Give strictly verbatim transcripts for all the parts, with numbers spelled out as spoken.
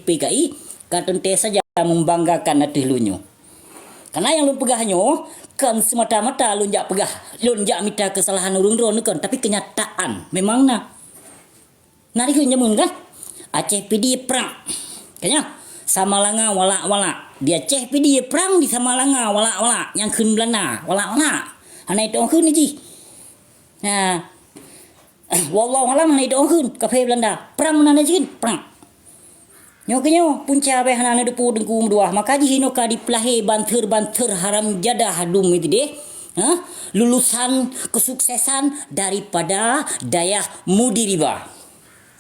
P K I ka teuntée saja membanggakan ateueh lôn nyoe. Karena nyang lôn peugah nyoe kon semata-mata lôn jak peugah, lôn jak mita keusalahan ureuëng droe neuh kon, tapi keunyataan memang na. Na dikheun jameun kan? Aceh Pidie prang. Kan nyan? Samalanga walak-walak. Di Aceh Pidie prang, di Samalanga walak-walak. Nyang kheun Belanda, walak-walak. Hana itu'oh kheun jih. Nah. Wallahu alam, hana itu'oh kheun kafé Belanda. Prang meunan jih, prang. Nyoe keunyoe punca beh hana neudeupu teungku meudua, maka jih inoe ka dipeulahé banter-banter haram jadah dum itu deh. Ha? Lulusan kesuksesan daripada dayah Mudiriba.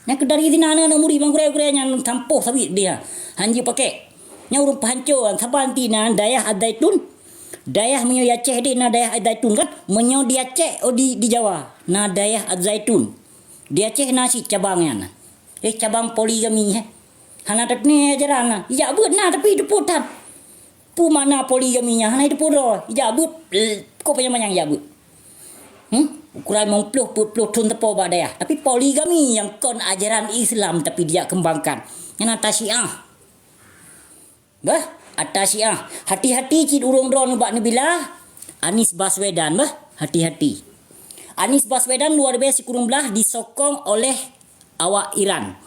Nyang keudari sinan aneuk murit bang gurée-gurée nyang tampoh sabit dia. Hanjeuet pakai. Nyang ureuëng peuhanco saban ti nan dayah Al-Zaitun. Dayah meunyoe di Aceh deh na dayah Al-Zaitun kan? Meunyoe di Aceh, oh di, di Jawa, na dayah Al-Zaitun. Di Aceh na cit cabang nyan. Eh, cabang poligami, eh. Hana teupeu ajaran na. Ijak beuet na tapi teupeu that. Peue makna poligami nyan hana teupeu droe. Ijak beuet, eh, kok panyang-panyang ijak beuet. Hmm? Ukuran limong ploh, peuet ploh thon teupeu bak dayah. Tapi poligami nyang kon ajaran Islam tapi dijak kembangkan. Nyan ata Syiah. Bah, ata Syiah. Hati-hati cit ureuëng droe nibak neubila Anies Baswedan, bah. Hati-hati. Anies Baswedan luar biasa sikureueng blah disokong oleh awak Iran.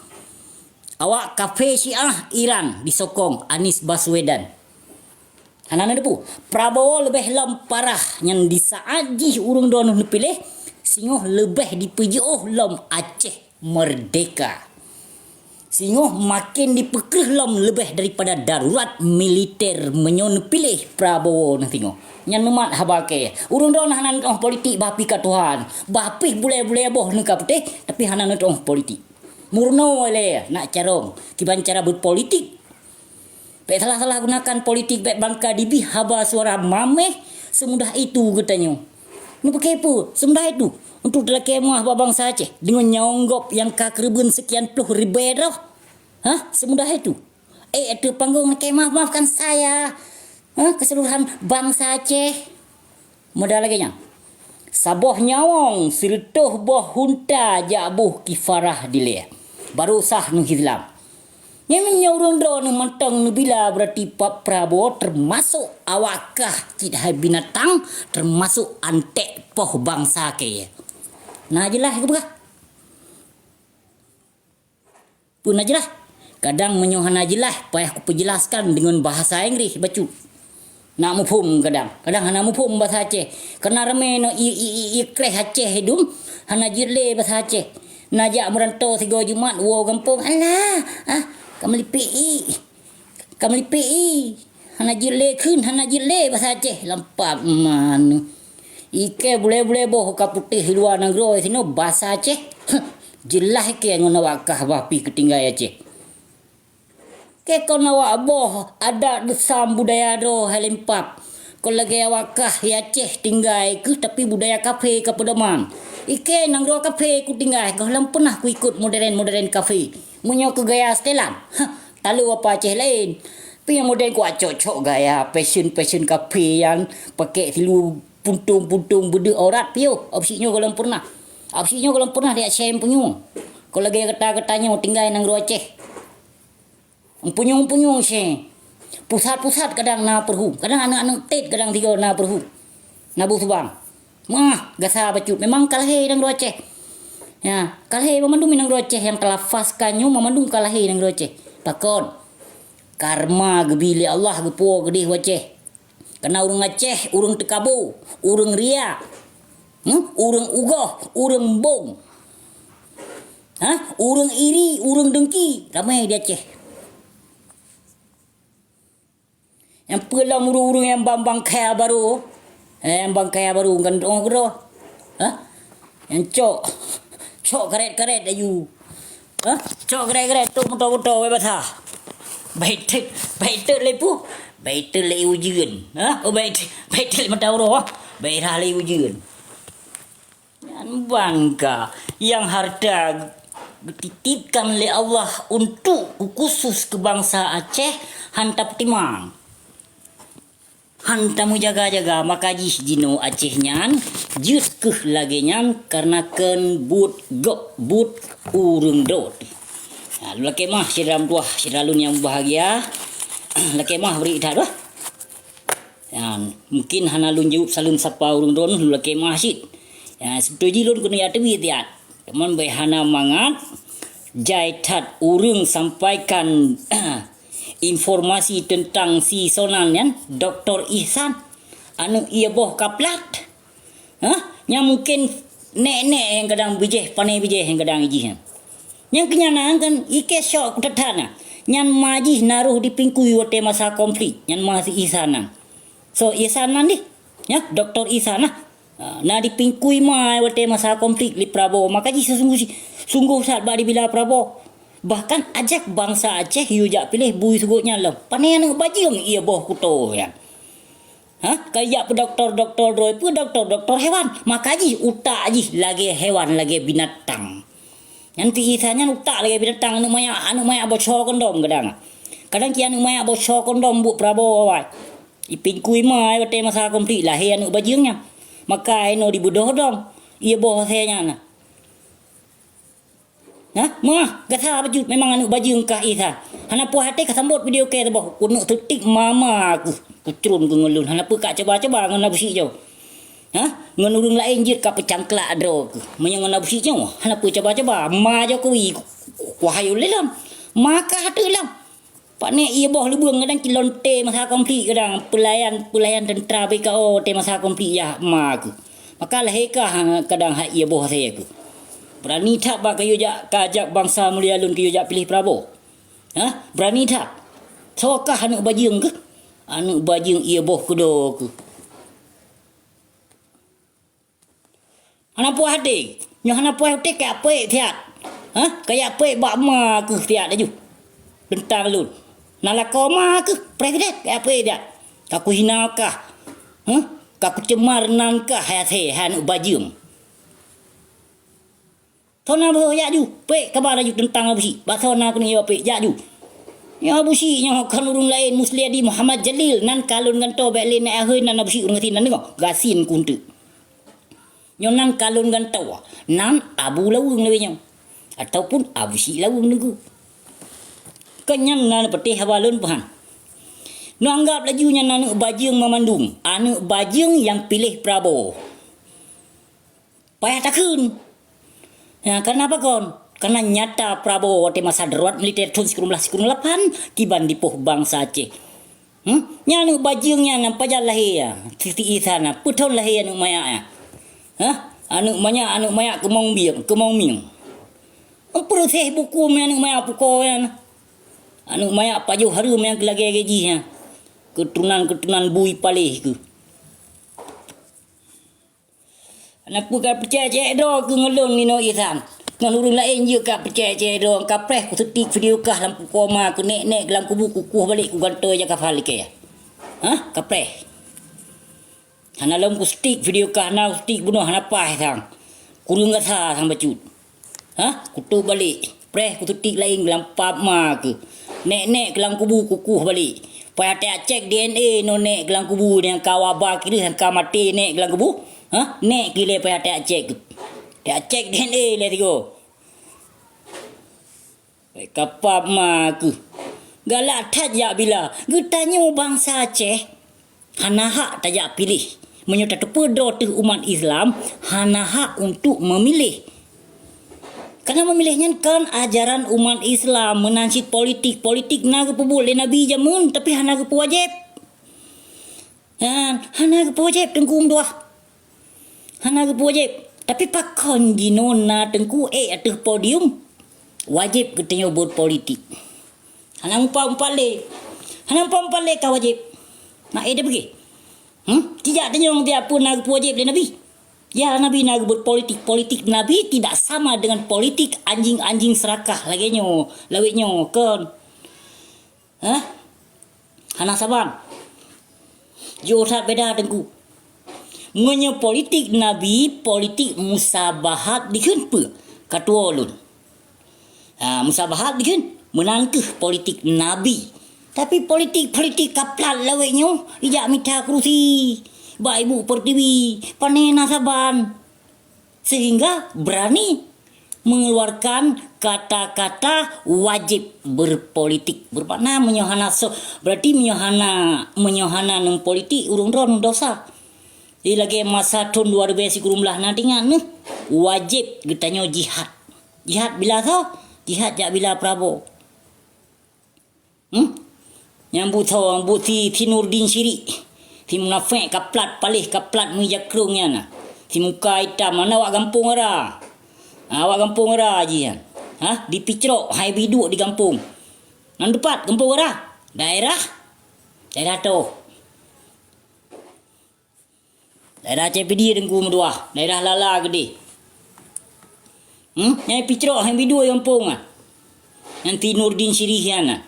Awak kafé Syiah Iran disokong Anies Baswedan. Hana neudeupu. Prabowo leubeh lom parah nyan di saat jih ureuëng droe neupiléh, singoh leubeh dipeujiôh lom Aceh merdeka. Singoh maken dipeukreueh lom leubeh daripada darurat militer meunyoe neupiléh Prabowo neuh singoh. Nyan neumat haba kée. Ureuëng droe hana neutu'oh politik bah pih ka tuhan. Bah pih bulée-bulée boh neuh ka putéh, tapi hana neutu'oh politik. Murno lé nak carông, kiban cara berpolitik. Bék salah-salah gunakan politik bék bangka dibih haba suara mameh seumudah itu geutanyoe. Neupeukeue peue seumudah itu? Untuk teulakée meuah bak bansa Aceh deungon nyawöng gob nyang ka keureubeuen seukian ploh ribée droe? Hah? Seumudah itu? Eh, ateueh panggong lakée maaf-maafkan saya. Hah? Keseluruhan bansa Aceh. Modal lagée nyan. Saboh nyawöng sireutôh boh hunta jak boh kifarah dilée. Baru sah neuh Islam. Nyan meunyoe ureuëng droe neuh mantong neubila, berarti Pak Prabowo teumasok awak kah cit hai binatang, teumasok anték poh bansa kée. Na jeulaih geupeugah? Peue na jeulaih? Kadang meunyoe hana jeulaih, payah kupeujelaskan deungon bahasa Inggréh bacut. Nak muphom kadang, kadang hana muphom basa Aceh. Keureuna ramé nyoe i, i, i, i kreh Aceh dum, hana jeuet lé basa Aceh. Na jak meuranto sigoe Jumat woe gampông, "Alah, ah, ka meulipék i. Ka meulipék i." Hana jeuet lé kheun, hana jeuet lé basa Aceh. Lampap man. Ikée bulée-bulée boh ka putéh luwa nanggroe sinoe basa Aceh. Jeulaih ikée ngon awak kah bah pih keutinggai Aceh. Kée kon awak boh adat beusam budaya droe hai lempap. Kon lagée awak kah i Aceh tinggai keuh tapi budaya kafé ka peudoman. Ikée nanggroe kafé kutinggai gohlom peunah kuikot modern-modern kafé. Meunyoe keu gaya setelan, ha, talo apa Aceh laén. Pi nyang modern kuat cok-cok gaya fashion-fashion kafé nyan pakai silu puntong-puntong beudeuh aurat piôh. Absi nyoe gohlom peunah. Absi nyoe gohlom peunah di Aceh punyueng. Kon lagée gata-gata nyoe tinggai nanggroe Aceh. Punyueng-punyueng syeh. Pusat-pusat kadang na peuruhu. Kadang aneuk-aneuk tet kadang tiga na peuruhu. Na boh subang. Mah, gasa bacut. Memang ka lahé nanggroe Aceh. Ya, ka lahé banmandum nanggroe Aceh nyang talafazkan nyoe banmandum ka lahé nanggroe Aceh. Pakon? Karma geubi lé Allah geupuwoe keudeh u Aceh. Keureuna ureuëng Aceh, ureuëng teukabo, ureuëng ria, hmm? Ureuëng ugoh, ureuëng bong. Ha? Ureuëng iri, ureuëng dengki, ramé di Aceh. Nyang peue lom ureuëng-ureuëng nyang bang-bang kaya barô, eh, nyang bang kaya barô kan tu'oh keudroe. Ha? Nyang cok, cok karet-karet laju. Ha? Cok karet-karet, tok moto-moto, wé basah. Baik tet, baik tet lé pu, baik tet lé ujeuen. Ha? Oh, baik tet, baik tet lé mata uroe, ha? Baik rah lé ujeuen. Nyan bangga nyang harta geutitipkan lé Allah untuk khusus keu bansa Aceh han tapeutimang. Han tameujaga-jaga, maka jih jinoe Aceh nyan jeuet keuh lagée nyan kareuna kheun buet gob buet ureuëng droe. Ha, lôn lakée meu'ah syedara meutuwah, syedara lôn nyang mubahgia. Lakée meu'ah bri that bah. Ya, mungkin hana lôn jaweueb saleuem sapa ureuëng droeneueh, lôn lakée meu'ah cit. Ya, seubeutôi jih lôn keuneuk jak teubiet siat. Teuma bék hana mangat, jai that ureuëng sampaikan informasi teuntang si Sonan nyan, Doktor Ihsan, aneuëk ie boh ka plat. Hah? Nyang mungken nek-nek nyang kadang bijéh, pané bijéh nyang kadang jih nyan. Nyang keu nyan na kan, ikée syok that-that na. Nyan ma jih na roh di Pingkui watée masa konflik. Nyan ma si Ihsan nan. So, Ihsan nan dih. Ya, Doktor Ihsan nah. Ha, na di Pingkui ma watée masa konflik lé Prabowo. Maka jih sunggoh, sunggoh that bak dibila Prabowo. Bahkan ajak bansa Aceh yue jak piléh bui seugot nyan lom. Pané aneuëk bajeueng ie boh kuto nyan. Ha? Ka jak peudoktor-doktor droe, peue doktor-doktor hewan. Maka jih utak jih lagée hewan, lagée binatang. Nyan si Ihsan nyan utak lagée binatang, aneuëk manyak, aneuëk manyak boco kondom kadang. Kadang ki aneuëk manyak boco kondom buet Prabowo awai. Di Pingkui ma watée masa konflik lahé aneuëk bajeueng nyan. Maka inoe dibeudôh dong ie boh asée nyan. Hah? Mah, gata bacut memang aneuëk bajeueng kah Ihsan. Hana puas até ka sambot video kée teuboh. Keuneuk teutik mama keuh. Kucron keu ngon lôn. Hana peue ka cuba-cuba ngon Abu Syik nyoe. Hah? Ngon ureuëng laén jeuet ka peucangklak droe keuh. Meunyoe ngon Abu Syik nyoe, hana peue cuba-cuba. Ma Jokowi kuhayul lé lom. Ma ka ateueh lom. Paknek ie boh leubeueng kadang kilonte masa konflik kadang pelayan, pelayan tentera B K O tée masa konflik yah ma keuh. Maka lahé kah kadang hai ie boh asée keuh. Berani that bak kayue jak ka ajak bansa mulia lôn kayue jak piléh Prabowo. Hah? Berani that. Soe kah aneuëk bajeueng keuh? Aneuëk bajeueng ie boh keudo keuh. Hana puas até. Nyoe hana puas até kajak pék siat. Hah? Kajak pék bak ma keuh siat laju. Teuntang lôn. Na lakoe ma keuh presiden kajak pék siat. Ka kuhina kah. Hah? Ka kucemar nan kah hai asée hai aneuëk bajeueng. Soe na beuh jak ju, pék kaba laju teuntang Abu Syik. Bak soe na keuneuk jaweueb pék, jak ju. Nyoe Abu Syik nyoe kon ureuëng laén, Musliadi Muhammad Jalil, nan ka lôn gantoe bék lé na ahôi nan Abu Syik ureuëng gasien nan deungoe. Gasien kunteuk. Nyoe nan ka lôn gantoe, nan Abu Laweueng lawét nyoe. Ataupun Abu Syik Laweueng Teungku. Kon nyan na neupeuteh haba lôn peuhan. Neuanggab laju nyan aneuëk bajeueng meumandum, aneuëk bajeueng nyang piléh Prabowo. Payah takheun. Ya, karena apa kon? Karena nyata Prabowo watée masa darurat militer thon sikureueng blaih sikureueng lapan kiban dipoh bansa Aceh. Hmm? Nyan aneuëk bajeueng nyan nyang pajan lahé ya, Siti Ihsan na, peuthon lahé aneuëk manyak ya. Hah? Aneuëk manyak, aneuëk manyak keumong bieng, keumong mieng. Peureuséh buku mé aneuëk manyak pukoe nyan. Aneuëk manyak pajoh hareuem nyang lagée-lagée jih nyan. Keuturonan-keuturonan bui paléh keuh. Hana peue ka peucaya-caya droe keu ngon lôn inoe Ihsan. Ngon ureuëng laén jeuet ka peucaya-caya droe, ka preh kuseutik video kah lam pukoe ma keuh nek-nek lam kubu kukueh balek kugantoe jak kafan likée. Hah? Ka preh. Hana lom kuseutik video kah, hana kuseutik bunoe, hana paih sang. Kureueng gasa sang bacut. Hah? Kutôp balek. Preh kuseutik laén lam pap ma keuh. Nek-nek keuh lam kubu kukueh balek. Payah tajak cek D N A nyoe nek keuh lam kubu nyang ka waba keu deuh nyang ka maté nek keuh lam kubu. Hah? Nek keuh lé payah tajak cek keuh. Tajak cek D N A lé tigo. Ka pap ma keuh. Galak that jak bila. Geutanyoe bansa Aceh. Hana hak tajak piléh. Meunyoe tateupeue droe teuh umat Islam, hana hak untuk meumiléh. Karena meumiléh nyan kon ajaran umat Islam, meunan cit politik. Politik na geupeubuet lé Nabi jameun, tapi hana geupeuwajéb. Nyan, hana geupeuwajéb Teungku meutuah. Hana geupeuwajéb. Tapi pakon jinoe na Teungku ék ateueh podium, wajéb geutanyoe buet politik. Hana meupat-meupat lé. Hana meupat-meupat lé ka wajéb. Mak eh, dah pergi. Hmm? Tijak tanyong tiap pun na geupeuwajéb lé Nabi. Ya, Nabi na geupeubuet politik. Politik Nabi tidak sama dengan politik anjing-anjing serakah lagée nyoe, lawét nyoe, kon. Hah? Hana saban. Jiôh that beda Teungku. Meunyoe politik Nabi, politik musabahat dikheun peue? Katuwoe lôn. Ha, musabahat dikheun meunan keuh politik Nabi. Tapi politik-politik kaplat lawét nyoe ijak mita keurusi bak ibu pertiwi, pané na saban. Sehingga berani mengeluarkan kata-kata wajib berpolitik. Bermakna meunyoe hana so-, berarti meunyoe hana, meunyoe hana neupolitik, ureuëng droeneuh dosa. Jadi lagée masa thon dua ribée sikureueng blaih na, ingat neuh, wajib geutanyoe jihad. Jihad bila soe? Jihad jak bila Prabowo. Hmm? Nyang buet soe, nyang buet si, si Nurdin Syirik. Si munafék kaplat, paléh kaplat meujakrong nyan. Si muka itam, na awak gampông Ara. Ha, awak gampông Ara jih nyan. Ha, di Picrok, hai biduek di gampông. Nan teupat gampông Ara? Daerah? Daerah toh. Daerah Aceh Pidie Teungku meutuah, daerah Lala keudeh. Hmm? Nyang Picrok hai biduek gampông ah. Nyang si Nurdin Syirik nyan ah.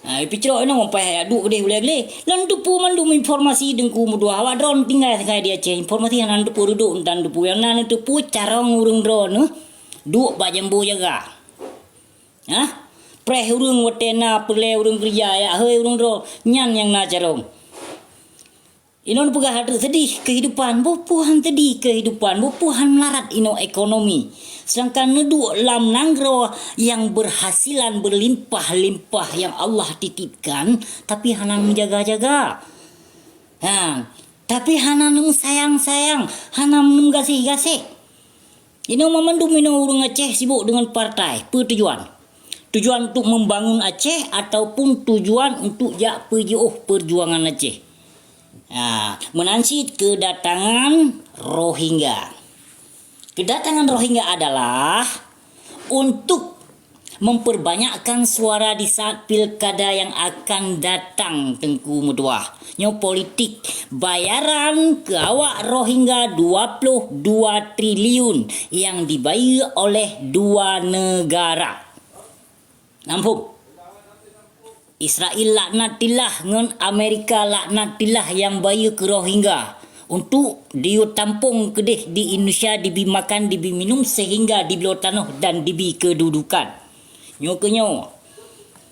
Ha, Picrok inoe meupai hai duek keudeh ulée glé. Lôn teupeu mandum informasi Teungku meutuah. Awak droeneuh tinggai sagai di Aceh. Informasi hana teupeu reudok dan teupeu. Nyang na teupeu carông ureuëng droeneuh duek bak jambo jaga. Hah? Preh ureuëng watée na peureulée ureuëng keureuja, ya, hei ureuëng droe, nyan nyang na carông. Inoe peugah teuk seudeh kehidupan, boh peue han seudeh kehidupan, boh peue han melarat inoe ekonomi. Sedangkan neuduek lam nanggroe nyang berhasilan berlimpah-limpah nyang Allah titipkan, tapi hana meujaga-jaga. Ha, tapi hana neumeusayeung-sayeung, hana neumeugaséh-gaséh. Inoe mandum inoe ureuëng Aceh sibuk deungon partai. Peue tujuan? Tujuan untuk membangun Aceh ataupun tujuan untuk jak peujiôh perjuangan Aceh? Ha, meunan cit kedatangan Rohingya. Kedatangan Rohingya adalah untuk memperbanyakkan suara di saat pilkada yang akan datang, Teungku meutuah. Nyoe politik, bayaran keu awak Rohingya dua puluh dua triliun nyang dibayeue oleh dua negara. Nampung. Israel laknatillah ngon Amerika laknatillah nyang bayeue keu Rohingya untuk diyue tampong keudeh di Indonesia, dibi makan, dibi minum, sehingga dibloe tanoh dan dibi kedudukan. Nyoe keu nyoe.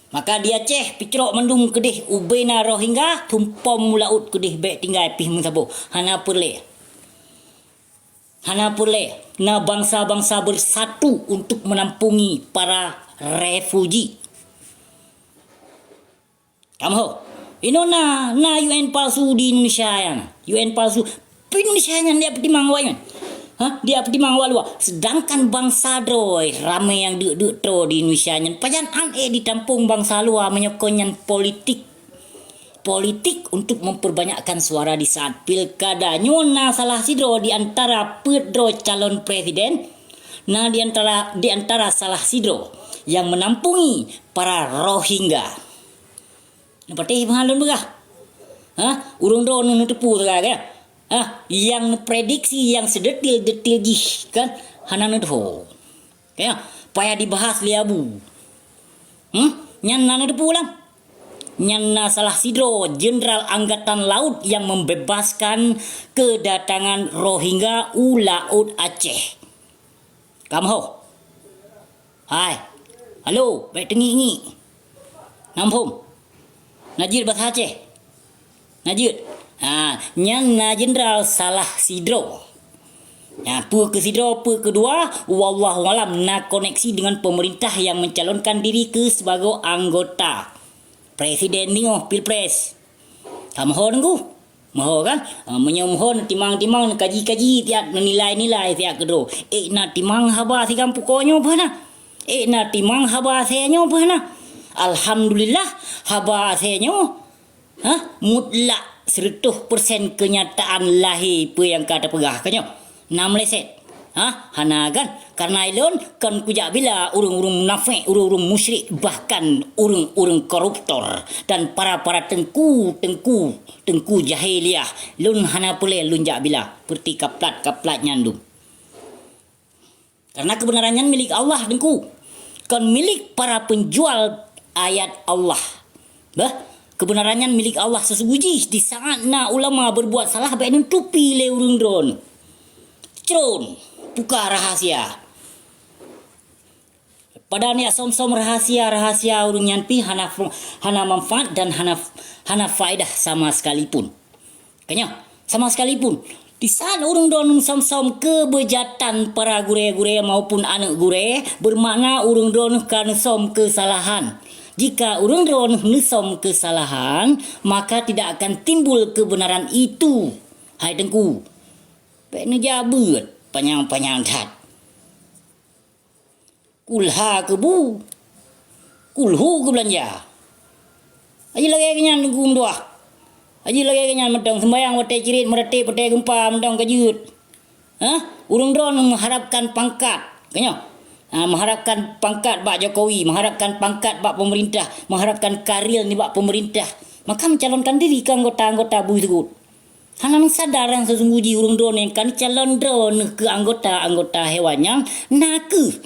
Maka di Aceh, Picrok mandum keudeh ubena Rohingya, tumpom laôt keudeh bék tinggai pih meusaboh. Hana peureulée. Hana peureulée na bansa-bansa bersatu untuk menampungi para refuji. Kamoe, inoe na, na U N palsu di Indonesia nyan. U N palsu. Indonesia nyan dia peutimang awak nyan. Ha? Dia peutimang awak luwa. Sedangkan bansa droe ramé nyang deuk-deuk troe di Indonesia nyan. Pajan an ék ditampong bansa luwa meunyoe kon nyan politik. Politik untuk memperbanyakkan suara di saat pilkada. Nyoe na salah sidroe di antara peuet droe calon presiden, na di antara, di antara salah sidroe yang menampungi para Rohingya. Neupatéh peue nyang lôn peugah? Ha? Ureuëng droeneuh neuteupeue sagai kan? Ha? Nyang neuprediksi nyang seudetail-detail jih kan? Hana neutuho. Kaya, payah dibahas lé Abu. Hmm? Nyan na neuteupeue lam? Nyan na salah sidroe jenderal angkatan laut nyang membebaskan kedatangan Rohingya u Laôt Aceh. Kamoe. Hai. Halo, bék teungiek-ngiek. Nampung. Na jeuet basa Aceh? Na jeuet? Ha, nyan na jenderal salah sidroe. Ha, peue keu sidroe, peue keu dua, wallahu alam, na koneksi dengan pemerintah yang mencalonkan diri ke sebagai anggota presiden nyoe, pilpres. Ka meuho Teungku? Meuho kan? Ah, meunyoe meuho, neutimang-timang, neukaji-kaji siat, neunilai-nilai siat keudroe. Ék na timang haba sigampôh nyoe peue na? Ék na timang haba asée nyoe peue na? Alhamdulillah, haba asée nyoe, ha, mutlak seratus persen kenyataan lahé peue nyang ka tapeugah ka nyoe. Na meuleset. Ha? Hana kan? Karena ilôn kon kujak bila ureuëng-ureuëng munafék, ureuëng-ureuëng musyrik, bahkan ureuëng-ureuëng koruptor dan para-para teungku, teungku, teungku jahiliah. Lôn hana peureulée lôn jak bila, peureulée kaplat-kaplat nyan dum. Karena kebenaran nyan milik Allah, Teungku. Kon milik para penjual ayat Allah. Bah, kebenaran nyan milik Allah sesungguh jih. Di saat na ulama berbuat salah, bék neutupi lé ureuëng droeneuh. Cron, buka rahasia. Padahai niat som-som rahasia-rahasia ureuëng nyan pih hana, hana manfaat dan hana, hana faedah sama sekalipun. Ka nyoe, sama sekalipun. Disaat ureuëng droeneueh som-som keubeujatan para gurée-gurée maupun aneuëk gurée, beumakna ureuëng droeneueh ka neusom keusalahan. Jika ureuëng droeneueh neusom keusalahan, maka tidak akan timbul keubeunaran itu. Hai Teungku, bék neujak beuet panyang-panyang that. Kulha keubu, kulhu keubeulanja. Aji lagée nyan Teungku meutuah. Aji lagée nyan mantong seumbayang watée cirit, meuratéb watée geumpa mantong ka jeuet. Hah? Ureuëng droeneueh meuharapkan pangkat, ka nyoe? Ha, meuharapkan pangkat bak Jokowi, meuharapkan pangkat bak pemerintah, meuharapkan karir nibak pemerintah. Maka mencalonkan diri keu anggota-anggota bui seugut. Hana meusadar nyang seusunggoh jih ureuëng droeneueh nyang ka neucalon droeneueh keu anggota-anggota hewan nyan nakeuh